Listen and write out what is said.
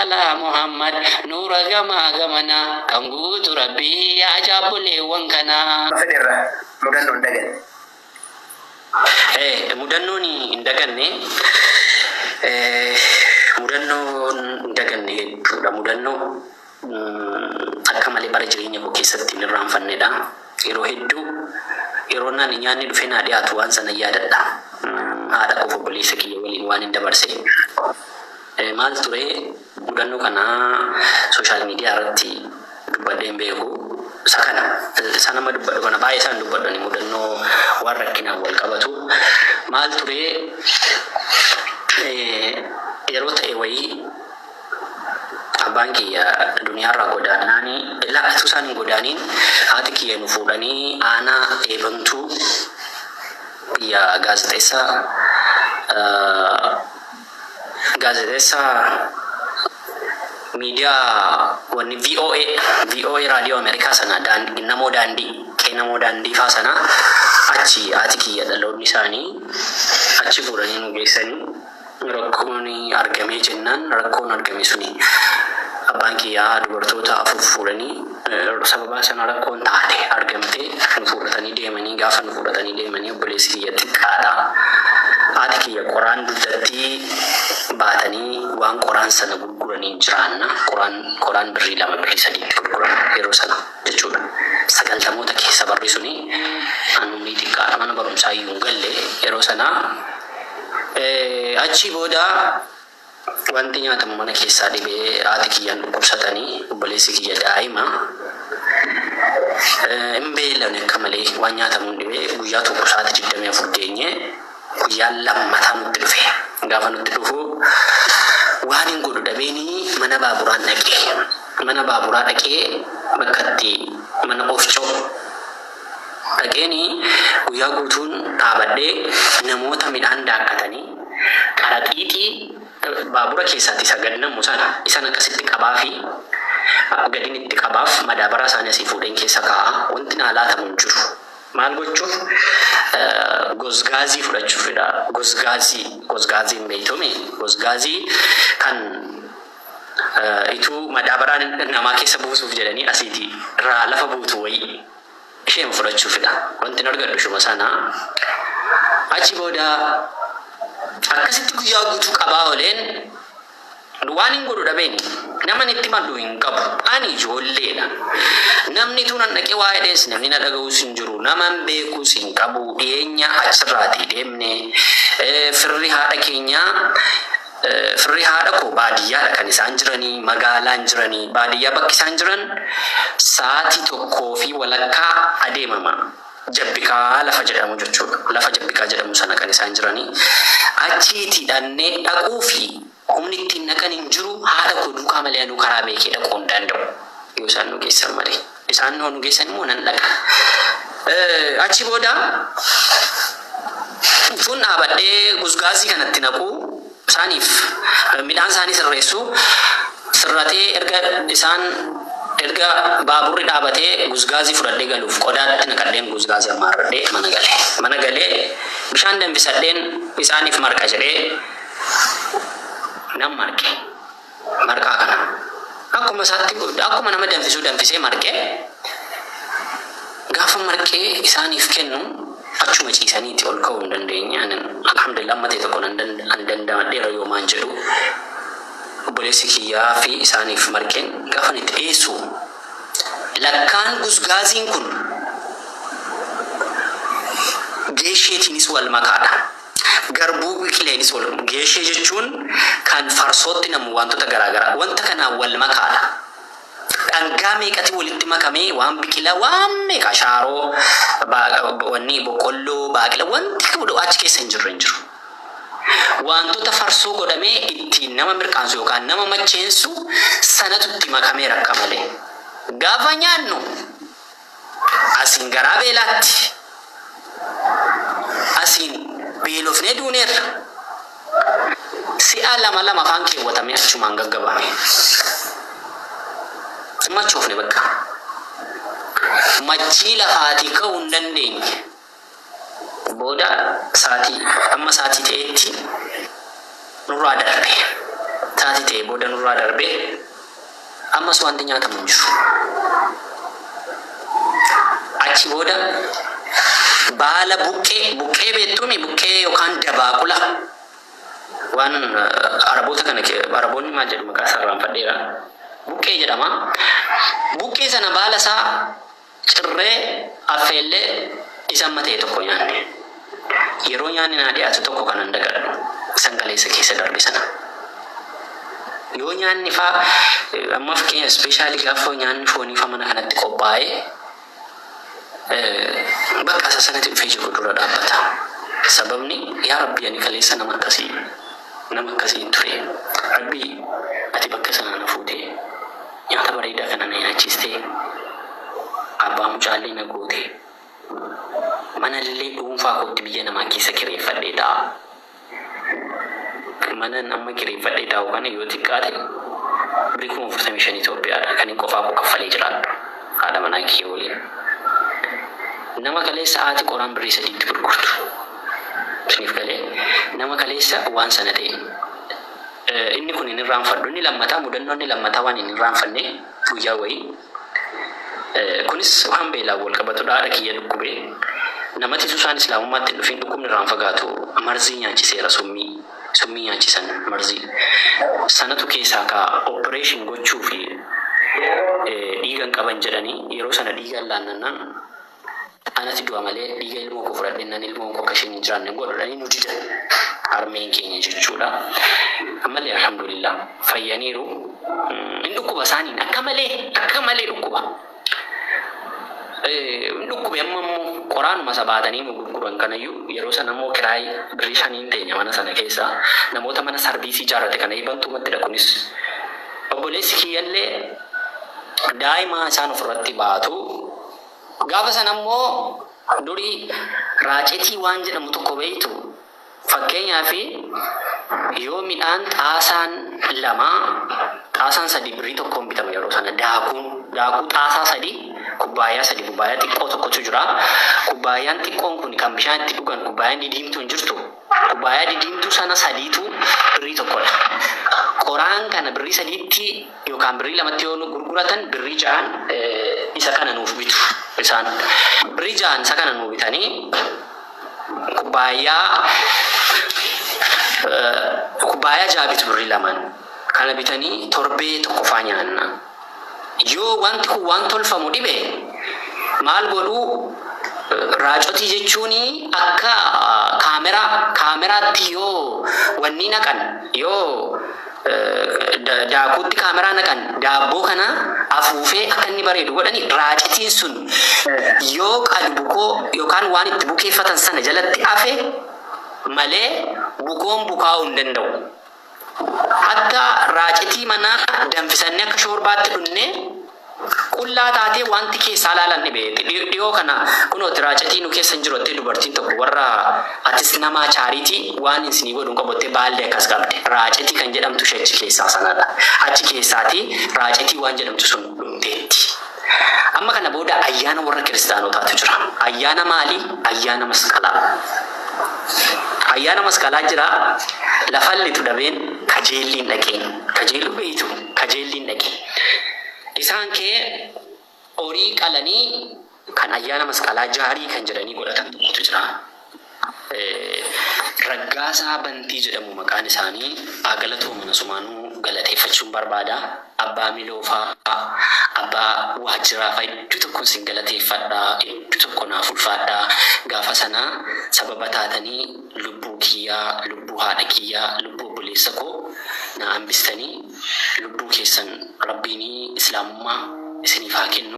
alaa Muhammad nuura gamaa gamanaa kan guutu Rabbii yaa jaabboleewwan kanaa. Fedherra mudannoo hin daganne. Mudannoon hin daganne, mudannoon hin daganne hedduudha. Mudannoo akka malee bara jireenya koo keessatti hin irraanfannedha. Yeroo hedduu yeroo naan nyaanni dhufee naa dhiyaatu waan sana yaadadha. Haadha koof obboleessa kiyya waliin waan hin dabarse. Maal ture mudannoo kana social media irratti dubbadhee hin beeku. Isa kana isa nama dubbadhu kana baay'ee isaan dubbadhu ani mudannoo waan rakkinaan wal qabatu. Maal ture, yeroo ta'e wayii abbaan kiyya duniyaarraa godaannaani, utuu isaan hin godaaniin haati kiyya nu fuudhanii aanaa Eebantuu biyya gaazexeessaa miidiyaa wanni VOA raadiyoo Ameerikaa sana, namoo daandii qe'ee namoo daandii faa sana, achi haati kiyya dhaloonni isaanii achi fuudhanii nu geessanii. Rakkoon argamee jennaan, rakkoon argame suni abbaan kiyyaa dubartoota 4 fuudhanii, sababa sana rakkoon taate argamte, nu fuudhatanii deemanii. Gaafa nu fuudhatanii deemanii obboleessi kiyya xiqqaadha. Haati kiyya qoraan dugdatti baatanii waan qoraan sana gurguranii jiraanna. Qoraan birrii 2, birrii 3tti gurguran yeroo sana jechuudha. 90moota keessa barri suni an umrii xiqqaadha, mana barumsaa iyyuu hin galle yeroo sana. Achi booda wanti nyaatamu mana keessaa dhibee, haati kiyyaan dhukkubsatanii, obboleessi kiyya daa'ima hin beelane akka malee, waan nyaatamu hin dhibee. Guyyaa tokko sa'aatii 24 geenye, guyyaa lammataa nutti dhufe. Gaafa nutti dhufu waan hin godhu dhabeenii mana baaburaan dhaqee, mana baaburaa dhaqee, bakka itti mana oofcoo dhaqeeni guyyaa guutuun dhaabadhee namoota midhaan daakkatanii qaraxiixii baabura keessaatti isa gad namu sana isan akkasitti qabaa fi gadin itti qabaaf madaabaraa isaanii asii fuudheen keessa kaa'a. Wanti naa laatamu hin jiru. Maal gochuuf? Gozgaazii fudhachuufidha. Gozgaazii, gozgaazii hin beektuumi? Gozgaazii kan ituu madaabaraan namaa keessa buusuuf jedhanii asiiti irraa lafa buutu wayii isheen fudhachuufidha. Wanti hin argadhu ishuma sana. Achi booda akkasitti guyyaa guutuu qabaa ooleen, waan hin godhu dhabeeni, nama itti maddu hin qabu. Ani ijoolleedha. Namni tun an dhaqee waa'ee dhees namni na dhaga'us hin jiru. Nama hin beekus hin qabu. Dhiyeenya achirraatii deemne, firri haadha keenyaa, firri haadha koo baadiyyaadha kan isaan jiranii, magaalaan jiranii. Baadiyyaa bakki isaan jiran sa'aatii 1.5 adeemama. Jabbikaa lafa jedhamu jechuudha. Lafa Jabbikaa jedhamu sana kan isaan jiranii. Achiitii dhannee dhaquu fi humni ittiin dhaqan hin jiru. Haadha koo duukaa malee anuu karaa beekee dhaquu hin danda'u. Yoo isaan nu geessan malee. Isaan nu geessan immoo nan dhaqa. Achi booda tun dhaabadhee guzgaazii kanatti naquu, isaaniif midhaan isaanii sirreessu, sirratee erga isaan erga baaburri dhaabatee guzgaazii fudhadhee galuuf qodaatti naqadheen guzgaazii ammaarradhee mana galee. Mana galee bishaan danfisadheen isaaniif marqa jedhee nan marqe. Marqaa kana akkuma isaatti, akkuma nama danfisuu danfisee marqee, gaafa marqee isaaniif kennu achuma ciisaniiti ol ka'uu hin dandeenye. Alhamdulillah, amma ta'e tokko nan dandamadheera yoomaan jedhu, obboleessi kiyyaa fi isaaniif marqeen gaafa itti dhiyeessu lakkaan guzgaaziin kun geesheetiinis wal makaadha. Garbuu biqileenis wal, geeshee jechuun kan farsootti namu, wantoota garaagaraa wanta kanaan wal makaadha. Dhangaa meeqati walitti makamee, waan biqilaa waan meeqa, shaaroo, wanni boqqolloo, baaqila, wanti achi keessa hin jirre hin jiru. Wantoota farsoo godhamee ittiin nama mirqaansu yookaan nama macheensu sanatu itti makamee rakka malee. Gaafa nyaannu asiin garaa beelaatti, asiin beelofnee duuneerra. Si'a lama lama afaan keewwatamee achumaan gaggabame. Machoofne bakka. Machii lafaatii ka'uu hin dandeenye. Booda sa'aatii amma sa'aatii ta'etti nurraa darbe. Taati ta'e booda nurraa darbee ammas wanti nyaatamu hin jiru. Achi booda baala buqqee beektuumi, buqqee yookaan dabaaqula waan Araboota kana, Araboonni maal jedhu, maqaa isaa irraanfadheera. Buqqee jedhama. Buqqee sana baala isaa cirree affeellee isa amma ta'e tokko nyaanne. Yeroo nyaanni naa dhiyaatu tokko kanan dagadhu sangaleessa keessa darbe sana. Yoo nyaanni faa amma fakkeenya especially gaafa nyaanni foonii fa mana kanatti qophaa'ee bakka isa sanatti dhufee jiru dura dhaabbata. Sababni, yaa Rabbi, ani kaleessa nama akkasii hin ture. Rabbi, ati bakka sana na fuutee nyaata bareedaa kana na nyaachistee abbaa mucaallee na gootee mana illee dhuunfaa kootti biyya namaa keessa kireeffadhee taa'a. Mana amma kireeffadhee taa'u kana yoo xiqqaate birrii 45,000 Itoophiyaadha kan hin qofaa koo kaffalee jiraadhu haadha manaa kiyya waliin. Nama kaleessa haati qoraan birrii 3tti gurgurtu. Isiniif galee, nama kaleessa waan sana ta'e. Inni kun hin irraanfadhu. Inni lammataa, mudannoo inni lammataa waan hin irraanfanne guyyaa wayii. Kunis waan beelaan wal qabatudha. Haadha kiyya dhukkubee namatti isaan islaamummaatti hin dhufin dhukkubni irraan fagaatu marzii nyaachiseera, summii. Summii nyaachisan, marzii. Sanatu keessaa ka operation gochuu fi dhiiga hin qaban jedhanii yeroo sana dhiiga laannannaan anati du'a malee dhiiga ilmoo koo fudhadhennaan ilmoon koo akka isheen hin jiraanne godhanii nu didan harmeen keenya jechuudha. Ammallee alhamdulillah fayyaniiru. Hin dhukkuba isaaniin akka malee dhukkuba. Hin dhukkube. Amma immoo qoraanuma isa baatanii nu gurguran kanayyuu yeroo sana immoo kiraayii birrii 5n teenya mana sana keessa namoota mana sarviisii ijaarrate kana hibantuumattidha kunis. Obboleessi kiyyallee daa'ima isaan ofirratti baatu. Gaafa sana immoo durii raacetii waan jedhamu tokko beeytu, fakkeenyaaf yoo midhaan xaasaan 2, xaasaan 3 birrii 1n bitama yeroo sana, daakuun daakuu xaasaa 3 kubbaayyaa 3, kubbaayyaa xiqqoo tokkotu jira. Kubbaayyaan xiqqoon kun kan bishaan itti dhugan, kubbaayyaan didiimtuu hin jirtu. Kubbaayyaa didiimtuu sana sadiitu birrii 1dha. Qoraan kana birrii 3tti yookaan birrii 2tti yoo nu gurguratan birrii 6n isa kana nuuf bitu isaan. Birrii 6n isa kana nuu bitanii kubbaayyaa 6 bitu birrii 2n. Kana bitanii torbee tokko faa nyaanna. Yoo wanti kun waan tolfamu dhibe maal godhuu? Raacotii jechuun akka kaameraatti yoo wanni naqan, yoo daakuutti kaameraa naqan, daabboo kana afuufee akka inni bareedu godhani. Raacitiin sun yoo qadu bukoo yookaan waan itti bukeeffatan sana jalatti afe malee bukoon bukaa'uu hin danda'u. Hatta raacitii manaa danfisannee akka shoorbaatti dhunnee qullaa taatee wanti keessaa laalan dhibe. Dhiyoo kana kunooti raacitii nu keessa hin jiru jettee dubartiin tokko warra atis namaa charity waan isinii godhuun qabattee baallee akkas qabde. Raacitii kan jedhamtu ishee achi keessaa sanadha. Achi keessaati raacitii waan jedhamtu sun dhumteetti. Amma kana booda ayyaana warra kiristaanotaatu jira. Ayyaana maalii? Ayyaana masqalaa. Ayyaana masqalaa jira. Lafallitu dhabeen kajeelliin dhaqeen. Kajeelluu beeytu, kajeelliin dhaqee. Isaan kee horii qalanii kan ayyaana masqalaa jaarii kan jedhanii godhatan tokkotu jira. Raggaasaa Bantii jedhamu maqaan isaanii, galatoo mana sumaanuu galateeffachuun barbaada. Abbaa Miloofaa, abbaa waajjiraa fa'aa hedduu tokkoon sin galateeffadha. Hedduu tokko naaf ulfaadha. Gaafa sana sababa taatanii lubbuu kiyyaa, lubbuu haadha kiyyaa, lubbuu obboleessa koo na hambistanii, lubbuu keessan Rabbiin islaamummaa isiniif haa kennu.